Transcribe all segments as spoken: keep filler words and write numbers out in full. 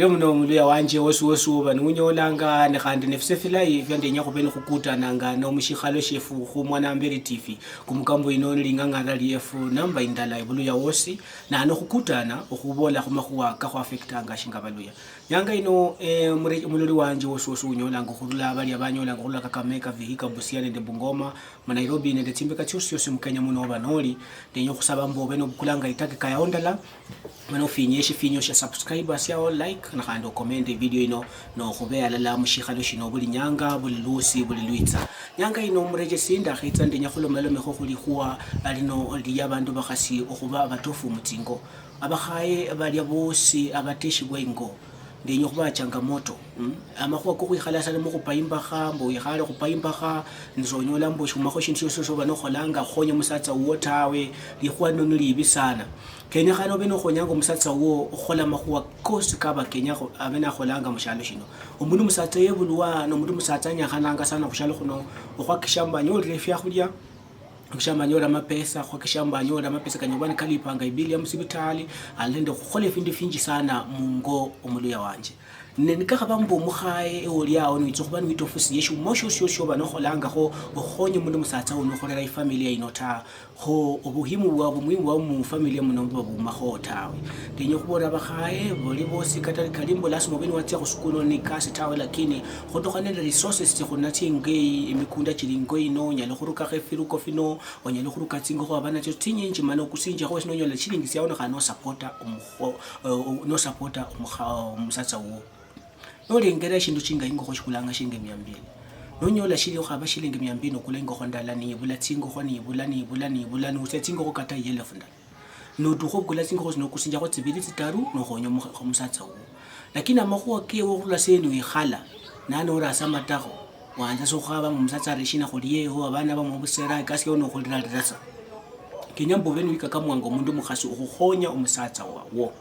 Muno omuluya wanje wosi wosi woba niwunyolanga, ne khandi nefise filayi fya ndenya khube nikhukutananga nomushikhalo shefu khu Mwanamberi T V. Kumukambo ino niling'ang'ara liefu namba indala ebuluya wosi, nano khukutana okhubola khumakhuwa kakhuaffectanga shinga baluya. Nyanga ino, eh, mure-, muloli wanje wosi wosi unyolanga okhurula balia banyolanga okhurula Kakamega, Vihiga, Busia nende Bungoma, mu Nairobi nende tsimbeka tsiosi tsiosi mu Kenya muno oba noli, ndenya okhusaba mbu obe nobukulanga itakika yao ndala, mana ofinye eshifinyo shia subscribe, asiao like, na khandi okomende video ino, nokhube alala mushikhalo shino buli nyanga, buli luosi, buli lwitsa. Nyanga ino murechesi ndakhetsa ndenya khulomalomekho khulikhuwa lino lia abandu bakhasi okhuba abatofu mutsingo. Abakhaye balia bosi abateshibwa ingo, ndenya okhubaha changamoto, mm? Amakhuwa kokhwikhala sa nimukhupa imbakha, mbu wikhale okhupa imbakha, nisonyola mbu oshumakho shindu shiosi shiosi oba nokholanga khukhonya omusatsa wuwo tawe, likhuwa lino nilibi sana. Kenyekhana obe nokhonyanga omusatsa wuwo okhukhola amakhuwa kosi kaba kenyakho abe nakholanga mushialo shino. Omundu musatsa yebulwa, nomundu musatsa anyakhananga sana khushialo khuno, okhwakikisha mbu anyolile efiakhulia, khukisha mbu anyole amapesa, khukisha mbu anyole amapesa kanyala khuba nikalipanga ibili ya musibitali, ali nende okhukhola efindu finji sana mungo omuluya wanje. Ne nikakhaba mbu omukhaye oli ao niwitsa okhuba niwita ofisi yeshuma shiosi shiosi shioba nokholangakho okhukhonya omundu musatsa uno okhurera ifamilia ino ta, kho obuhimu bwao, omuhimu bwao mufamilia muno buba bumakho tawe. Ndenya okhubolera abakhaye bali bosi, kata kali mbu lasima obe niwatsia khusukulu noli nikasi tawe, lakini khutukha nende resources tsikhuli natso ingo eyi, emikunda chili ingo ino, onyala khurukakho efiruko fino, onyala khuruka tsingokho waba natsio tsinyinji, mana okusinjiakho wesi nonyola tsishilingi tsiao, nikhandi nosapota omukho-, eh, nosapota omukha-, omusatsa wuwo. Nolengera eshindu shinga ingokho shikulanga shilingi mia mbili. Nonyola shili okhaba shilingi mia mbili nokula ingokho ndala, nibula tsingokho, nibula, nibula, nibula, notsia tsingokho kata ielefu ndala. Notukha obukula tsingokho tsino okusinjiakho tsibili tsitaru, nokhonya omukha-, omusatsa wuwo. Lakini amakhuwa kewe okhurula sa eno wikhala, nano orasa amatakho, wanza sa okhukhaba mbu omusatsa ari shina khulieho, abana bamwa obusera, ekasi yao nokhuliralira sa. Kenya mbu obe niwikakamwanga omundu omukhasi okhukhonya omusatsa wawo.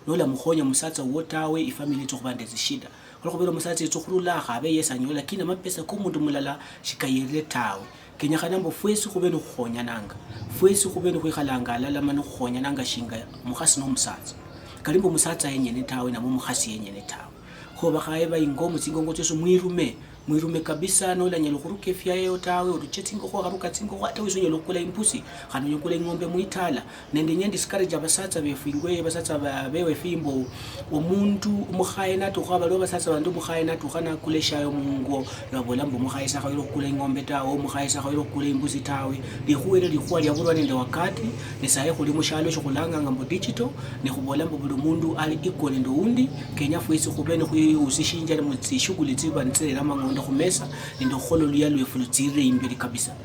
Nolamukhonya omusatsa wuwo tawe, ifamily itsa okhuba nende tsishida. Khulwa khubera omusatsa yetsa okhurula, akhabe yesi anyole, lakini amapesa komundu mulala shikayirire tawe. Kenyekhana mbu fwesi khube nikhukhonyananga. Fwesi khube nikhwikhalanga alala mana khukhonyananga shinga omukhasi nomusatsa. Kali mbu omusatsa yenyene tawe, namwe omukhasi yenyene tawe. Kho bakhaye ba ingo mutsingongo tsiosi mwirume, mwirume kabisa, nolanyala okhuruka efia eyo tawe, oruche tsingokho, wakharuka tsingokho, ata wesi onyala okhukula imbusi, khandi onyala okhukula ing'ombe mwitala. Nende inye ndiscourage abasatsa befu ingo eyo, basatsa ba-, bewefu mbu omundu omukhaye natukha, baliwo basatsa bandi omukhaye natukha nakula eshiayo mungo, babola mbu omukhaye sakhoyere okhukula ing'ombe tawe, omukhaye sakhoyere okhukula imbusi tawe. Likhuwa elio likhuwa liaburwa nende wakati, ne sahi khuli mushialo shikhulanganga mbu digital, ne khubola mbu buli mundu ali equal nende oundi, kenya fwesi khube nikhwihusishinjia mutsishughuli tsiba nitsirera amang'ondo khumesa, nende okhukhola oluya lwefu lutsirire imberi kabisa.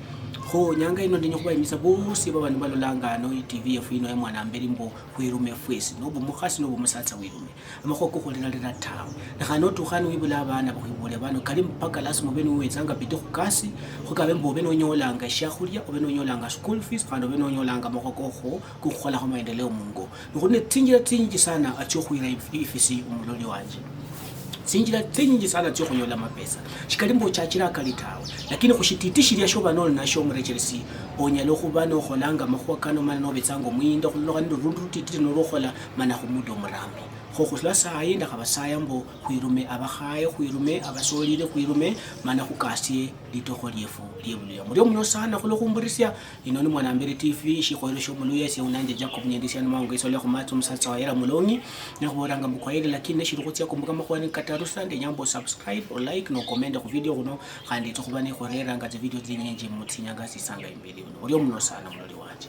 Kho nyanga ino ndenya khubayimisa bosi babandu balolanga ano i T V yefu ino ya Mwanamberi mbu khwirume fwesi, noba omukhasi noba omusatsa wirume. Amakhuwa kokhuliralira tawe. Lekhana notukha niwibula abana bakhwibule bano, kali mpaka lasima obe niwetsanga bidii khukasi, khukabe mbu obe nonyolanga eshiakhulia, obe nonyolanga school fees, khandi obe nonyolanga amakhuwa kokhu-, kokhukholakho maendeleo mungo. Nikhuli netsinjira tsinyinji sana atsiokhwira if-, ifisi omuloli wanje. Tsinjira tsinyinji sana tsiokhunyola amapesa. Shikali mbu ochachire akali tawe. Lakini khushititi shilia shioba noli nashio omurechelesi, onyala okhuba nokholanga amakhuwa kano mana nobetsanga omuyinda okhulolokha nende orundu rutiti nolwokhola mana khumuda omurambi. Kho khurula sayi ndakhabasaya mbu khwirume abakhaye, khwirume abasolire, khwirume mana khukasie litokho liefu liebuluya. Murio muno sana khulwa khumburisia. Ino ni Mwanamberi T V, shikhoyero shiomuluya, esie unanje Jacob Nyendisie, ano maongeso lwa khumatsi omusatsa wayera mulongi. Nekhubolanga mbu kwaheri, lakini neshiri khutsia kumbuka makhuwa nikataru sa, ndenya mbu osubscribe, olike, nocommente khuvideo khuno, khandi etsa khuba nekhureranga tsivideo tsinyinji mutsinyanga tsitsanga imberi. Murio muno sana muloli wanje.